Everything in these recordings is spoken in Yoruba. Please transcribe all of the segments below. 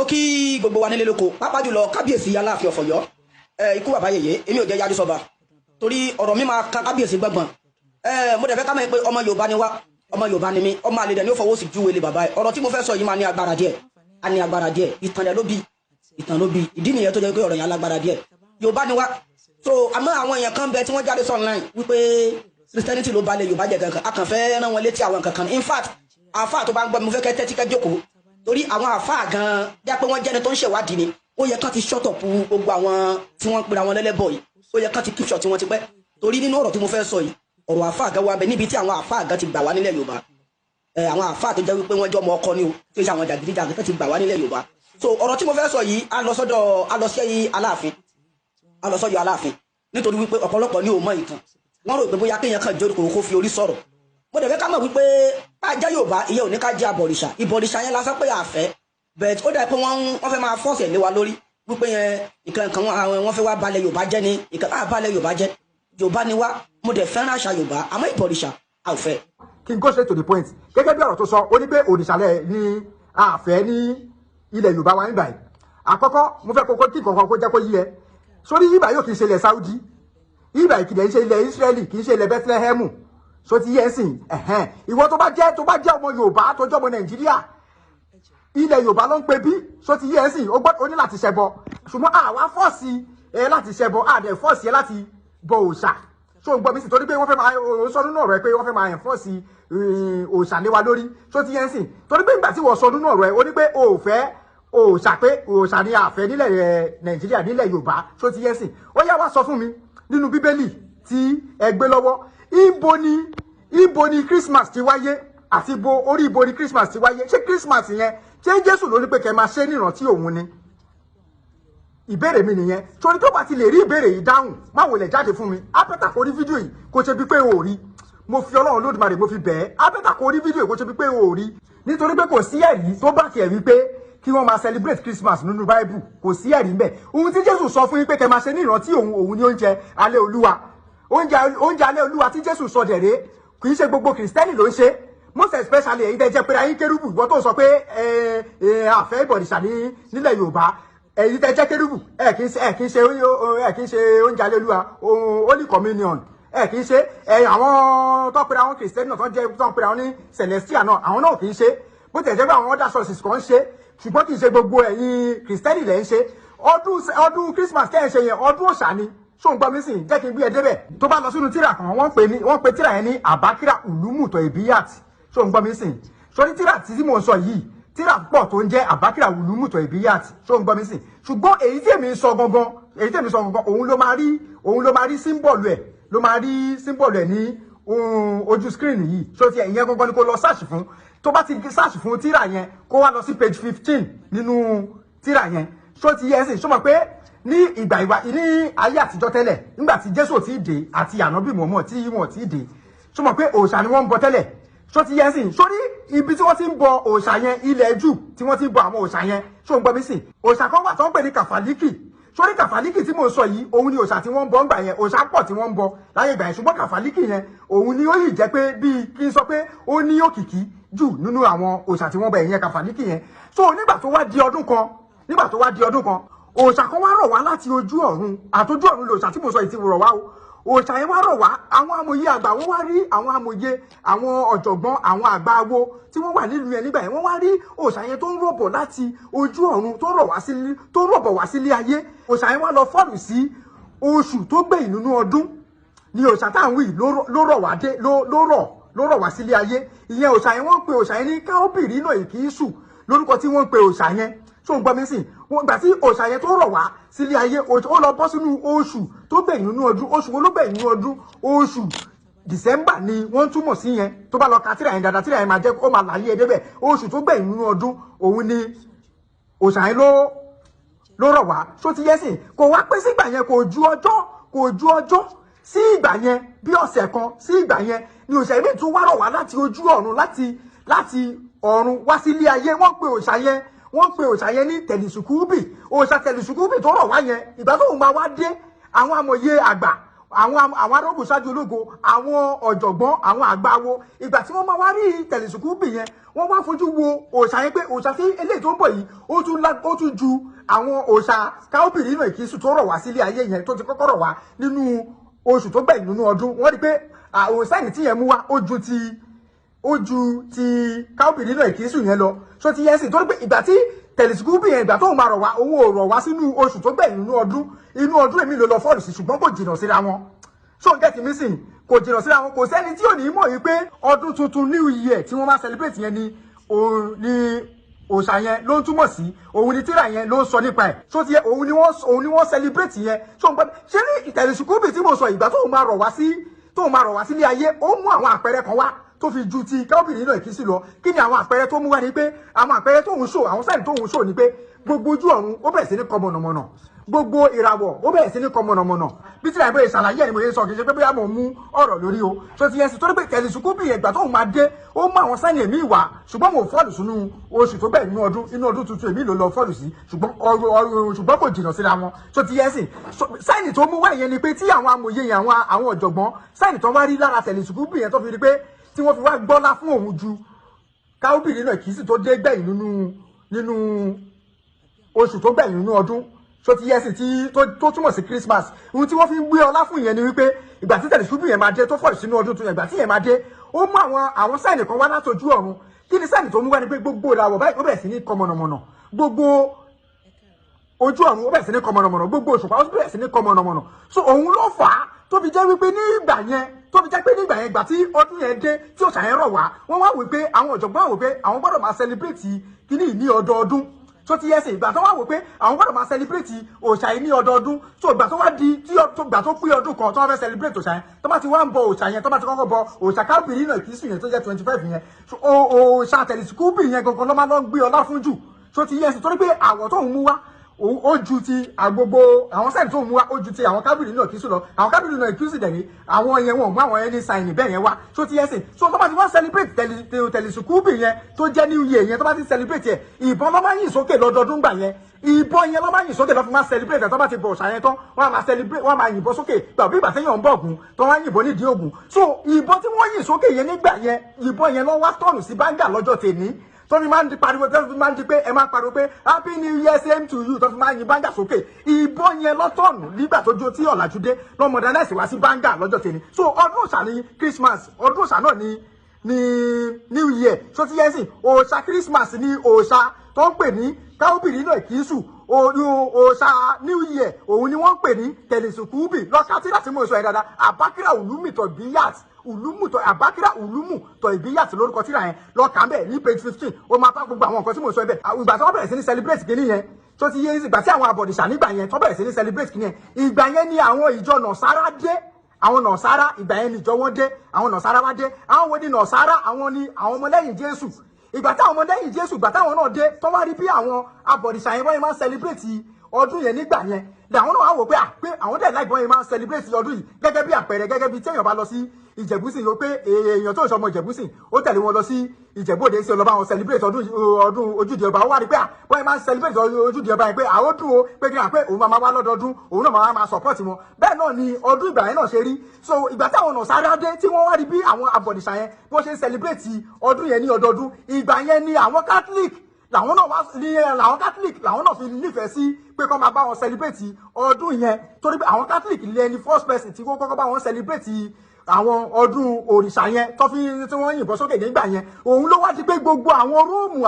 Mo kí gbogbo wa nílé lóko, pàápàá jùlọ kábíyèsí Aláàfin of Ọ̀yọ́. Ẹ ikú bàbá yèyé, èmi ò jẹ́ yájú sọba torí ọ̀rọ̀ mi máa kan kábíyèsí gbọ̀ngbọ̀n. Ẹ mo dẹ̀ fẹ́ ká mọ̀ pé ọmọ Yorùbá ni wá, ọmọ Yorùbá ni mí, ọmọ àlè dẹ̀ ni ó fọwọ́ sí júwe lé bàbá ẹ. Ọ̀rọ̀ tí mo fẹ́ sọ yìí máa ní agbára díẹ̀, á ní agbára díẹ̀. Ìtàn rẹ̀ ló bí, ìtàn ló bí. Ìdí nìyẹn tó jẹ́ pé ọ̀rọ̀ yẹn alágbára díẹ̀. Yorùbá ni wá. So àmọ́ àwọn èèyàn kan bẹ tí wọ́n jáde online wípé Christianity ló balẹ̀ Yorùbá jẹ́ kankan. A kàn fẹ́ rán wọn létí àwọn kankan. In fact, àáfàá tó bá ń gbọ́ mi, mo fẹ́ kẹ́ tẹ́tí kẹ́ jókòó, torí àwọn àáfàá gan jẹ́ pé wọ́n jẹ́ni tó ń ṣèwádìí ni. Ó yẹ kán ti shut up gbogbo àwọn tí wọ́n ń pera wọn lẹ́lẹ́bọ̀ yìí. Ó yẹ kán ti keep short tí wọ́n ti pẹ́, torí nínú ọ̀rọ̀ tí mo fẹ́ sọ yìí, ọ̀rọ̀ àáfàá gan wà bẹ níbi tí àwọn àáfàá gan ti gbà wá nílẹ̀ Yorùbá. Ẹ àwọn àáfàá tó jẹ́ wípé wọ́n jọ ọmọ ọkọ ni o, tí ó ṣe àwọn jàgídíjàgí tó ti gbà wá nílẹ̀ Yorùbá. So ọ̀rọ̀ tí mo fẹ́ sọ yìí, á lọ sọ́dọ̀, á lọ sí Aláàfin, á lọ sọ́yọ́ Aláàfin, nítorí wípé ọ̀pọ̀lọpọ̀ ní ò mọ̀ ìtàn. Wọ́n rò pé bóyá kéèyàn kàn jókòó kó fi orí sọ̀rọ̀. Mo dẹ̀ fẹ́ ká mọ̀ wípé bá a jẹ́ Yorùbá, ìyẹn ò ní ká jẹ́ abọ̀rìṣà. Ìbọ̀rìṣà yẹn lásán pé àfẹ́, but ó dà pé wọ́n fẹ́ máa force ẹ̀ lé wa lórí wípé yẹn nǹkan kan wọ́n fẹ́ wá balẹ̀ Yorùbá jẹ́ ni. Nǹkan á balẹ̀ Yorùbá jẹ́, Yorùbá ni wá. Mo dẹ̀ fẹ́ràn àṣà Yorùbá, àmọ́ ìbọ̀rìṣà a ò fẹ́. Kí n go straight to the point. Gẹ́gẹ́ bí ọ̀rọ̀ tó sọ, ó ní pé òrìṣàlẹ̀ ní àfẹ́ ní ilẹ̀ Yorùbá wa níbàyìí. Àkọ́kọ́, mo fẹ́ kókó kí nǹkan kó jẹ́ kó yí ẹ sórí ibà yóò kì í ṣe ilẹ̀ Saudi, ibà kì í ṣe ilẹ̀ Israeli, kì í ṣe ilẹ̀ Bethlehem. So ti yẹ sìn ẹ̀hẹ́n, ìwọ tó bá jẹ́ ọmọ Yorùbá, tó jẹ́ ọmọ Nàìjíríà, ilẹ̀ Yorùbá ló ń pe bí. So ti yẹ sìn, ó gbọ́dọ̀ ó ní láti ṣẹbọ, ṣùgbọ́n àwa force ẹ láti ṣẹbọ, àdẹ force ẹ láti bọ òòṣà. So ń gbọ́ mi sì, torí pé wọ́n fẹ́ máa sọ nínú ọ̀rọ̀ ẹ pé wọ́n fẹ́ máa enforce òòṣà lé wa lórí. So ti yẹn sìn, torí pé ìgbà tí wọ́n sọ nínú ọ̀rọ̀ ẹ, ó ní pé o ò fẹ́ òòṣà, pé òòṣà ni àfẹ́ nílẹ̀ Nàìjíríà, nílẹ̀ Yorùbá. So ti yẹn sìn, ó yá, wá sọ fún mi nínú Bíbélì tí ẹ gbé lọ́wọ́, ibo ni Christmas ti wáyé, àti ibo orí ibo ni Christmas ti wáyé? Ṣé Christmas yẹn, ṣé Jésù ló ní pé kẹ́ máa ṣe nírántí òun ni? Ìbéèrè mi nìyẹn. Torí tó bá ti lè rí ìbéèrè yìí dáhùn, má wòlẹ̀ jáde fún mi. Á better kó rí fídíò yìí kó ṣe bí pé o ò rí. Mo fi Ọlọ́run Lódùmarè, mo fi bẹ̀ẹ́, á better kó rí fídíò yìí kó ṣe bí pé o ò rí, nítorí pé kò sí ẹ̀rí tó bá tiẹ̀ wí pé kí wọ́n máa celebrate Christmas nínú Bible. Kò sí ẹ̀rí ńbẹ̀. Ohun tí Jésù sọ fún yín pé kẹ́ máa ṣe ní ìrántí òun, òun ní oúnjẹ alẹ́ Olúwa. Oúnjẹ alẹ́ Olúwa tí Jésù sọ dẹ̀rẹ́, kì í ṣe gbogbo Kìrìsìtẹ́nì ló ń ṣe, most especially èyí tẹ́ jẹ́ pé ayín kérúbù. Ìwọ tó sọ pé ẹ ẹ àfẹ́ ìbọ̀rìṣà ní nílẹ̀ Yorùbá, èyí tẹ́ jẹ́ kérúbù, ẹ kì í ṣe oúnjẹ alẹ́ Olúwa, Holy Communion, ẹ kì í ṣe ẹ. Àwọn tó pera àwọn Kìrìsìtẹ́nì náà, tó jẹ́ tó pera àwọn ní Celestial náà, àwọn náà kì í ṣe. Bó tẹ̀ jẹ́ pé àwọn other sources kan ń ṣe, ṣùgbọ́n kì í ṣe gbogbo ẹ̀yin Kìrìsìtẹ́nì lẹ́ ń ṣe. Ọdún Christmas tẹ́ ẹ̀ ṣe yẹn, ọdún òòṣà ni. Ṣó ń gbọ́ mi sìn? Jẹ́ kí n gbé ẹ débẹ̀. Tó bá lọ sínú tíra kan, wọ́n pe tíra yẹn ní Àbákírà Ùlúmùtọ̀ Ìbíyàt. Ṣó ń gbọ́ mi sìn? Sórí tíra tí mò ń sọ yìí, tíra pọ̀ tó ń jẹ́ Àbákírà Ùlúmùtọ̀ Ìbíyàt. Ṣó ń gbọ́ mi sìn? Ṣùgbọ́n èyí tí èmi sọ gangan, òun ló máa rí symbol ẹ̀, ló máa rí symbol ẹ̀ ní ojú screen yìí. Ṣó ti ìyẹn gangan ni kó lọ search fún. Tó bá ti search fún tíra yẹn, kó wá lọ sí page 15 nínú tíra yẹn. Ṣó ti yẹ ẹ sìn? Ṣó mọ̀ pé ní ìgbà ìwà ní ayé àtijọ́ tẹ́lẹ̀, nígbà tí Jésù ò tí ì dé àti ànábì mọ̀mọ́ tí wọ́n tí ì dé, ṣó mọ̀ pé òòṣà ni wọ́n ń bọ tẹ́lẹ̀? Ṣó ti yẹ sìn? Sórí ibi tí wọ́n ti ń bọ òòṣà yẹn, ilẹ̀ jù tí wọ́n ti ń bọ àwọn òòṣà yẹn, ṣó ń gbọ́ mi sìn? Òòṣà kan wà tó ń pè ní Kàfàlíkì. Sórí Kàfàlíkì tí mò ń sọ yìí, òun ni òòṣà tí wọ́n ń bọ ńgbà yẹn. Òòṣà pọ̀ tí wọ́n ń bọ láyé ìgbà yẹn, ṣùgbọ́n Kàfàlíkì yẹn, òun ni ó yìí jẹ́ pé bíi kí n sọ pé ó ní òkìkí jù nínú àwọn òòṣà tí wọ́n bọ, ìyẹn Kàfàlíkì yẹn. So nígbà tó wá di ọdún kan, òòṣà kan wá rọ̀ wá láti ojú ọ̀run. Àtọjú ọ̀run lòòṣà tí mo sọ yìí ti rọ̀ wá o. Òòṣà yẹn wá rọ̀ wá. Àwọn amòye àgbà, wọ́n wá rí àwọn amòye, àwọn ọ̀jọ̀gbọ́n, àwọn àgbà awo tí wọ́n wà nílùú yẹn nígbà yẹn, wọ́n wá rí òòṣà yẹn tó ń rọ̀bọ̀ láti ojú ọ̀run, tó ń rọ̀bọ̀ wá sílé ayé. Òòṣà yẹn wá lọ fall sí oṣù tó gbẹ̀yìn nínú ọdún ni òòṣà tá à ń wí ló rọ̀ wá dé, ló rọ̀ wá sílé ayé. Ìyẹn òòṣà yẹn, wọ́n ń pe òòṣà yẹn ní Káóbìrì náà Ìkísù lórúkọ tí wọ́n ń pe òòṣà yẹn. Tó ń gbọ́ mi sìn? Wọ́n gbà tí òòṣà yẹn tó rọ̀ wá sílé ayé, ó lọ bọ́ sínú oṣù tó gbẹ̀yìn nínú ọdún. Oṣù wo ló gbẹ̀yìn nínú ọdún? Oṣù December ni wọ́n túmọ̀ sí yẹn. Tó bá lọ ka tírà yẹn dáadáa, tírà yẹn máa jẹ́ ó máa láyé ẹ débẹ̀. Oṣù tó gbẹ̀yìn nínú ọdún, òun ni òòṣà yẹn ló rọ̀ wá. Ṣó ti yẹ sìn? Kò wá pé sígbà yẹn, kò ju ọjọ́ sí ìgbà yẹn, bí ọ̀sẹ̀ kan sí ìgbà yẹn ni òòṣà yẹn tún wá rọ̀ wá láti ojú ọ̀run, láti ọ̀run wá sílé ayé. Wọ́n pe òòṣà yẹn ní Tẹ̀lìsùkúbì. Òòṣà Tẹ̀lìsùkúbì tó rọ̀ wá yẹn, ìgbà tó ń máa wá dé, àwọn amòye àgbà Àwọn arógùn ṣáájú ológo, àwọn ọ̀jọ̀gbọ́n, àwọn àgbáwo, ìgbà tí wọ́n máa wá rí tẹ̀lẹ̀sùkúbì yẹn, wọ́n wá fojú wo òòṣà yẹn pé òòṣà tí eléyìí tó ń bọ̀ yìí, ó tún ju àwọn òòṣà káóbìrì náà ìkísù tó rọ̀ wá sílé ayé yẹn, tó ti kọ́kọ́ rọ̀ wá nínú oṣù tó gbẹ̀yìn nínú ọdún. Wọ́n rí pé òòṣà yìí tí yẹn mú wá, ó ju ti káóbìrì náà ìkísù yẹn lọ. So ti yẹn sì torí pé ìgbà tí tẹlẹsíkúbì yẹn, ìgbà tóun máa rọ̀ wá, òun ò rọ̀ wá sínú oṣù tó gbẹ̀yìn nínú ọdún. Inú ọdún èmi ló lọ fall sí, ṣùgbọ́n kò jìnnà síra wọn. So get me sìn, kò jìnnà síra wọn. Kò sẹ́ni tí ò ní mọ̀ yìí pé ọdún tuntun, New Year, tí wọ́n máa celebrate yẹn ni òun ni òòṣà yẹn ló ń túmọ̀ sí, òun ni tíra yẹn ló ń sọ nípa ẹ̀. So ti yẹ, òun ni wọ́n celebrate yẹn. So n gbọ́ ṣé ní tẹlẹsíkúbì tí mo sọ, ìgbà tóun máa rọ̀ wá sílé ayé, ó mú àwọn àpẹẹrẹ kan wá tó fi ju ti káwọ́bìnrin náà ìkísí lọ. Kí ni àwọn àpẹẹrẹ tó mú wá? Ni pé àwọn àpẹẹrẹ tóun ṣò, àwọn sign tóun ṣò ni pé gbogbo ojú ọ̀run, ó bẹ̀rẹ̀ sí ní kọ mọ̀nàmọ̀nà, gbogbo ìràwọ̀, ó bẹ̀rẹ̀ sí ní kọ mọ̀nàmọ̀nà. Bí tí àìbẹ̀rẹ̀ ṣàlàyé ẹ̀ ni mo yẹ sọ, kì í ṣe pé bóyá mo mú ọ̀rọ̀ lórí o. So ti yẹn sì torí pé tẹ̀lẹ̀sùkúbì ìgbà tóun máa dé, ó mú àwọn sign èmi wá, ṣùgbọ́n mo fall sínú oṣù tó bẹ̀rẹ̀ nínú ọdún. Inú ọdún tuntun èmi ló lọ fall sí, ṣùgbọ́n ọ̀rọ̀, ṣùgbọ́n kò jìnnà síra wọn. So ti yẹn sì sign tó mú wá yẹn ni pé tí àwọn amòye yẹn, àwọn ọ̀jọ̀gbọ́n, sign tó wá rí lára tẹ̀lẹ̀sùkúbì yẹn tó fi rí pé tí wọ́n fi wá gbọ́lá fún òun ju káwọ́bìnrin náà kì í sì tó dé gbẹ̀yìn nínú oṣù tó gbẹ̀yìn nínú ọdún. So ti yẹ sí tí tó túmọ̀ sí Christmas, ohun tí wọ́n fi ń gbé ọlá fún yẹn ni wípé ìgbà tí tẹ̀lẹ̀sùkúbì yẹn máa dé, tó fall sínú ọdún tó yẹn, ìgbà tí yẹn máa dé, ó mú àwọn sign kan wá látọjú ọ̀run. Kí ni sign tó mú wá? Ni pé gbogbo ìràwọ̀ báyìí, ó bẹ̀rẹ̀ sí ní kọ mọ̀nàmọ̀nà, gbogbo ojú ọ̀run, ó bẹ̀rẹ̀ sí ní kọ mọ̀nàmọ̀nà, gbogbo òṣùpá, ó bẹ̀rẹ̀ sí ní kọ mọ̀nàmọ̀nà. So òun ló fà á tó fi jẹ́ wípé ní ìgbà yẹn, tó fi jẹ́ pé nígbà yẹn, ìgbà tí ọdún yẹn dé, tí òòṣà yẹn rọ̀ wá, wọ́n wá wò pé àwọn ọ̀jọ̀gbọ́n wò pé àwọn gbọ́dọ̀ máa celebrate kíní ní ọdọọdún. Tó ti yẹ sí, ìgbà tó wá wò pé àwọn gbọ́dọ̀ máa celebrate òòṣà yìí ní ọdọọdún, so ìgbà tó wá di tí ìgbà tó pé ọdún kan tó wá fẹ́ celebrate òòṣà yẹn, tó bá ti wá ń bọ òòṣà yẹn, tó bá ti kọ́kọ́ bọ òòṣà kábìrì náà kìí sùn yẹn tó jẹ́ 25 yẹn, so òòṣà tẹ̀lẹ̀síkúbì yẹn gangan ló máa lọ ń gbé ọlá fún jù. So ti yẹ sí, torí pé àwọ̀ tó ń mú wá, ó ju ti àgbogbo àwọn sign tó ń mú wá, ó ju ti àwọn kábìrì náà kìí sùn lọ. Àwọn kábìrì náà kìí sùn dẹ̀ ní àwọn yẹn, wọn ò mú àwọn ẹni sign bẹ́ẹ̀ yẹn wá. So ti yẹ sí, so tó bá ti wá celebrate tẹ̀lẹ̀síkúbì yẹn tó jẹ́ New Year yẹn, tó bá ti celebrate yẹn, ìbọn ló máa ń yìn sókè lọ́dọọdún gbà yẹn. Ìbọn yẹn ló máa ń yìn sókè lọ́ fi máa celebrate. Tó bá ti bọ̀ ọ̀ṣà yẹn tán, wọ́n á máa celebrate, wọ́n á máa yìnbọn sókè gbà bí ìgbà téèyàn ń bọ̀ ògùn tó wọ́n á yìnbọn nídìí ògùn. So ìbọn tí wọ́n yìn sókè yẹn nígbà yẹn, ìbọn yẹn ló wá turn sí báńgà lọ́jọ́ tèmi, tó fi máa ń di pariwo, tó fi máa ń di pé ẹ máa pariwo pé "Happy New Year, same to you", tó fi máa ń yin báńgà sókè. Ìbọn yẹn ló turn nígbà tó jó tí ọ̀làjú dé lọ́ modernize wá sí báńgà lọ́jọ́ tèmi. So ọdún òòṣà ní Christmas, ọdún òòṣà náà ní New Year. So ti yẹn sìn, òòṣà Christmas ní òòṣà tó ń pè ní káwọ́bìrì náà kìí òòṣà New Year, òun ni wọ́n ń pè ní tẹ̀lẹ̀sùkúbì. Lọ́ka tí láti mú ìsọ yẹn dáadáa, Àbákírà Ùlúmìtọ̀ Bíyàt Ùlúmùtọ̀, Àbákírà Ùlúmù tọ̀ Ìbíyàt lórúkọ tíra yẹn. Lọ́ka bẹ́ẹ̀ ní page 15, ó máa bá gbogbo àwọn nǹkan tí mo sọ bẹ́ẹ̀. Ìgbà tí wọ́n bẹ̀rẹ̀ sí ní celebrate kìíní yẹn, tó ti yé, ìgbà tí àwọn àbọ̀dìṣà nígbà yẹn tó bẹ̀rẹ̀ sí ní celebrate kìíní yẹn, ìgbà yẹn ni àwọn ìjọ Nọ̀sára dé. Àwọn Nọ̀sára, ìgbà yẹn níjọ wọn dé. Àwọn Nọ̀sára wá dé. Àwọn wo ni Nọ̀sára? Àwọn ni àwọn ọmọlẹ́yìn Jésù. Ìgbà táwọn ọmọlẹ́yìn Jésù, ìgbà táwọn náà dé, tó wá rí bí àwọn abọ̀rìṣà yẹn wọ́n yẹn máa ń celebrate ọdún yẹn nígbà yẹn, làwọn náà wá wò pé à pé àwọn dẹ̀ láì bọ́n yẹn máa ń celebrate ọdún yìí. Gẹ́gẹ́ bí àpẹẹrẹ, gẹ́gẹ́ bí téèyàn bá lọ sí Ìjẹ̀bú-sìn, yóò pé èèyàn tó ń sọmọ Ìjẹ̀bú-sìn, ó tẹ̀lé wọn lọ sí Ìjẹ̀bú Òde sí ọlọ́ba wọn celebrate ọdún ojúde ọba. Ó wá rí pé à wọ́n yẹn máa ń celebrate ojúde ọba yẹn, pé àwọn dùn ó, pé kí ni à pé òun máa wá lọ́dọọdún, òun náà máa support wọn. Bẹ́ẹ̀ náà ni ọdún ìgbà yẹn náà ṣe rí. So ìgbà táwọn Nọ̀sára dé, tí wọ́n wá rí bí àwọn abọ̀dìṣà yẹn bí wọ́n ṣe ń celebrate ọdún yẹn ní ọdọọdún, ìgbà yẹn ni àwọn Catholic làwọn náà wá ní, làwọn Catholic làwọn náà fi nífẹ̀ẹ́ sí pé kọ́ máa bá wọn celebrate ọdún yẹn, torí pé àwọn Catholic lé ní first person tí wọ́n kọ́kọ́ bá wọn celebrate àwọn ọdún òrìṣà yẹn tó fi tí wọ́n yìnbọn sókè nígbà yẹn. Òun ló wá di pé gbogbo àwọn Róòmù,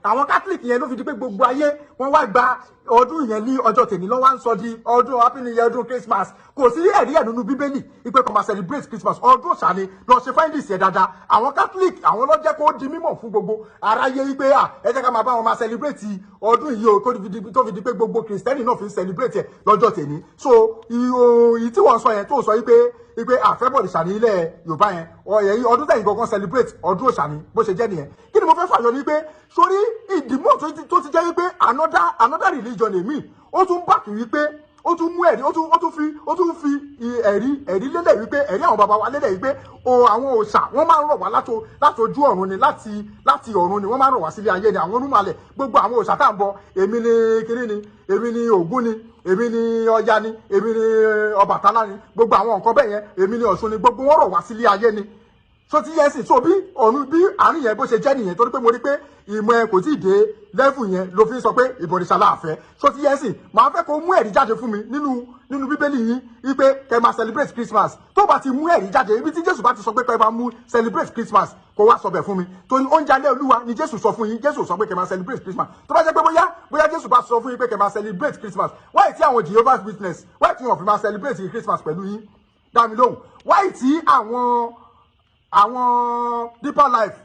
àwọn Catholic yẹn, ló fi di pé gbogbo ayé wọ́n wá gba ọdún yẹn ní ọjọ́ tèmi, ló wá ń sọ di ọdún Happy New Year, ọdún Christmas. Kò sí ẹ̀rí ẹ̀ nínú Bíbélì ìpè kò máa celebrate Christmas. Ọdún òòṣà ni. Lọ ṣe findings yẹn dáadáa. Àwọn Catholic, àwọn ló jẹ́ kó di mímọ̀ fún gbogbo aráyé wípé à ẹ jẹ́ ká máa bá wọn máa celebrate ọdún yìí o, tó fi di pé gbogbo Kìrìsìtẹ́nì náà fi ń celebrate ẹ̀ lọ́jọ́ tèmi. So ìyí tí wọ́n sọ yẹn, tó sọ wípé àfẹ́bọ̀dìṣà ní ilẹ̀ Yorùbá yẹn, ọ̀yẹ̀ ọdún tẹ̀yìn gangan celebrate, ọdún òòṣà ni. Bó ṣe jẹ́ nìyẹn. Kí ni mo fẹ́ fàyọ ni pé sórí ìdìmọ̀ tó ti jẹ́ wípé another religion èmi, ó tún back wípé ó tún mú ẹ̀rí, ó tún fi ẹ̀rí lélẹ̀ wípé ẹ̀rí àwọn bàbá wa lélẹ̀ wípé o àwọn òòṣà, wọ́n máa ń rọ̀ wá láti ojú ọ̀run ni, láti ọ̀run ni wọ́n máa ń rọ̀ wá sílé ayé ni. Àwọn onímọ̀lẹ̀, gbogbo àwọn òòṣà tá à ń bọ, èmi ni kiri ni, èmi ni Ògún ni, Èmi ni Ọya ni, èmi ni Ọbàtálá ni, gbogbo àwọn nǹkan bẹ́ẹ̀ yẹn, èmi ni Ọ̀ṣun ni, gbogbo wọn rọ̀ wá sílé ayé ni. So ti yẹn sì so bí ọ̀run bí àárín yẹn bó ṣe jẹ́ nìyẹn, torí pé mo rí pé ìmọ̀ ẹ kò tí ì dé level yẹn ló fi ń sọ pé ìbọ̀rìṣà láàfẹ́. So ti yẹn sì máa fẹ́ kó mú ẹ̀rí jáde fún mi nínú Bíbélì yín wípé kẹ́ máa celebrate Christmas. Tó bá ti mú ẹ̀rí jáde ibi tí Jésù bá ti sọ pé kẹ́ máa mú celebrate Christmas, kó wá sọ bẹ̀ fún mi, torí oúnjẹ alẹ́ Olúwa ni Jésù sọ fún yín. Jésù sọ pé kẹ́ máa celebrate Christmas. Tó bá jẹ́ pé bóyá Jésù bá sọ fún yín pé kẹ́ máa celebrate Christmas, why tí àwọn Jehovah's Witness, why tí wọ́n fi máa celebrate Christmas pẹ̀lú yín? Dá mi lóhùn. Why tí àwọn Deeper Life,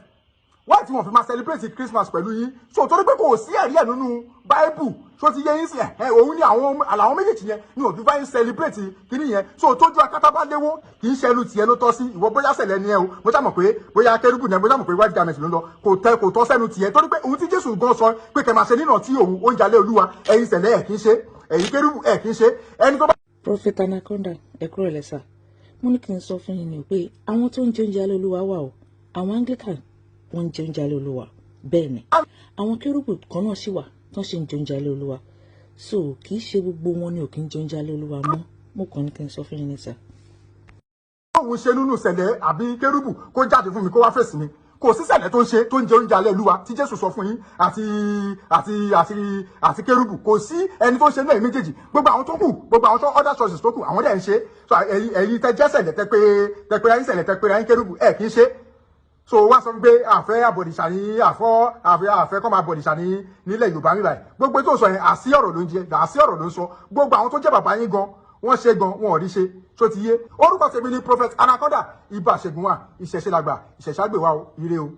why tí wọ́n fi máa celebrate Christmas pẹ̀lú yín? So torí pé kò sí ẹ̀rí ẹ̀ nínú Bible. So ti yé yín sí ẹ̀, òun ni àwọn àlàwọn méjèèjì yẹn ni òfin bá yín celebrate kíní yẹn. So tójú akátá bá léwó, kì í ṣẹnu tiẹ̀ ló tọ́ sí. Ìwọ, bóyá sẹ̀lẹ̀ ni ẹ o, mo ṣàmọ̀ pé bóyá kérúbù ni ẹ, mo ṣàmọ̀ pé white garment ló ń lọ, kò tẹ kò tọ́ sẹ́nu tiẹ̀, torí pé ohun tí Jésù gan sọ pé kẹ́ máa ṣe nínà tí òun, oúnjẹ alẹ́ Olúwa, ẹ̀yin sẹ̀lẹ̀ ẹ̀ kì í ṣe, ẹ̀yin kérúbù ẹ̀ kì í ṣe, ẹni tó bá. Prophet Anaconda, ẹ kúrò lẹ́sà. Mo ní kí n sọ fún yín ni pé àwọn tó ń jẹ oúnjẹ alẹ́ Olúwa wà o. Àwọn Anglican, wọ́n ń jẹ oúnjẹ alẹ́ Olúwa. Bẹ́ẹ̀ ni àwọn kérúbù kan náà sì wà tó ń ṣe ń jẹ oúnjẹ alẹ́ Olúwa. So kì í ṣe gbogbo wọn ni ò kí ń jẹ oúnjẹ alẹ́ Olúwa mọ́. Mo kàn ní kí n sọ fún yín ní sà. Òun ṣe nínú sẹ̀lẹ̀ àbí kérúbù, kó jáde fún mi, kó wá fèsì mi. Kò sí sẹ̀lẹ̀ tó ń ṣe tó ń jẹ oúnjẹ alẹ́ Olúwa tí Jésù sọ fún yín àti kérúbù. Kò sí ẹni tó ń ṣe náà méjèèjì. Gbogbo àwọn tó kù, gbogbo àwọn tó other churches tó kù, àwọn dẹ̀ ń ṣe. So ẹ̀yin tẹ jẹ́ sẹ̀lẹ̀, tẹ pé ẹ̀yin sẹ̀lẹ̀, tẹ pé ẹ̀yin kérúbù, ẹ̀ kì í ṣe. So wá sọ pé àfẹ́ àbọ̀dìṣà ní àfọ́ àfẹ́ kọ́ máa bọ̀dìṣà ní nílẹ̀ Yorùbá mi báyìí. Gbogbo tó sọ yẹn, àsí ọ̀rọ̀ ló ń jẹ, àsí ọ̀rọ̀ ló ń sọ. Gbogbo àwọn tó jẹ́ bàbá yín gan, wọ́n ṣe gan, wọn ò rí ṣe. Tó ti yé, orúkọ tèmi ni Prophet Anaconda Ibà Ṣẹ́gun wa. Ìṣẹ̀ṣe làgbà, ìṣẹ̀ṣe àgbèwà o. Ire o.